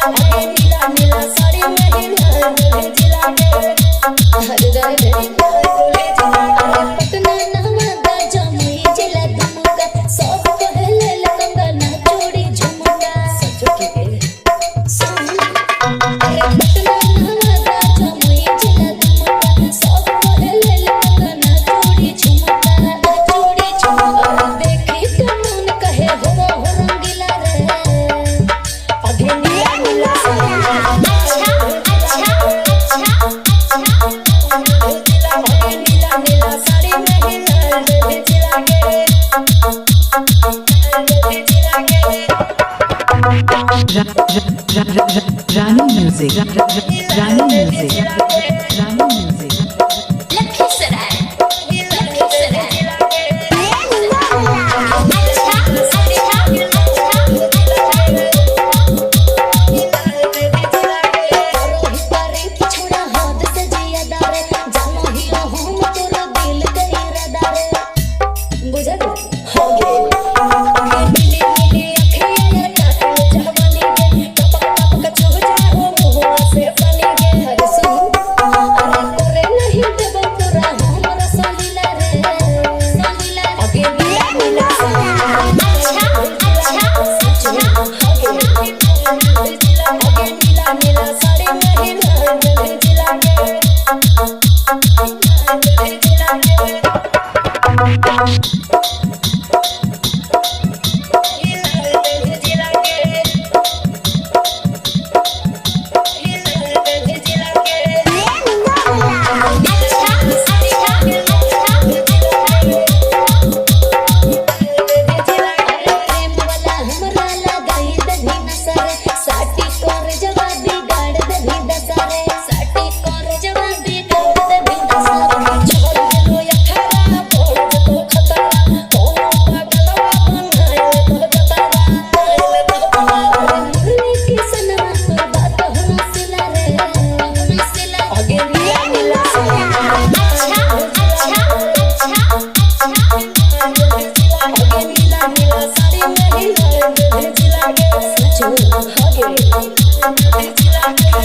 अरे नीला नीला साड़ी में हिला देबे जिला के। अरे रे रे अरे पटना नवादा जमुई जिला दुमका सब कहले कंगना चूड़ी झुमका। सचो के सुन अरे पटना नवादा जमुई जिला दुमका सब कहले कंगना चूड़ी झुमका चूड़ी झुमका। अरे देखी के मन कहे हो रंगीला रे अगे नीला नीला साड़ी अच्छा अच्छा अच्छा अच्छा अगे नीला नीला साड़ी में हिला देबे जिला के देबे जिला के। Rani Music. Rani Music. Rani Music. Lakhisarai Lakhisarai अच्छा अच्छा अच्छा छोड़ा हाथ से जिया दारे जानो ही हम तोरा दिल के इरादारे बुझल हो गे मिली मिली अखिया कातिल जवानी गे टपक टपक छू जाओ मुहुआ से पानी गे। अरे सुन अरे करे नहीं देबो तोरा हमरा सलीला रे सलीला अगे नीला नीला अच्छा अच्छा अच्छा अगे नीला नीला साड़ी में हिला देबे जिला के देबे जिला के। हिला देबे जिला के हिला देबे जिला के। अच्छा अच्छा अरे प्रेम वाला हमरा लगाई दभी नसर साटी कर जवाबी गाड़ दभी दसरे साटी कर जवाबी गाड़ दभी दसरे। छोड़ देलो अखरा पड़ जतो खतरा कोनो पागलवा बनाए तो जतरा अरे मुरली की सनवा तोर बात हंसला रे हंसला अगे नीला नीला अच्छा अच्छा अच्छा अच्छा अगे नीला नीला साड़ी में हिला देबे जिला के। सचो अगे जिला के।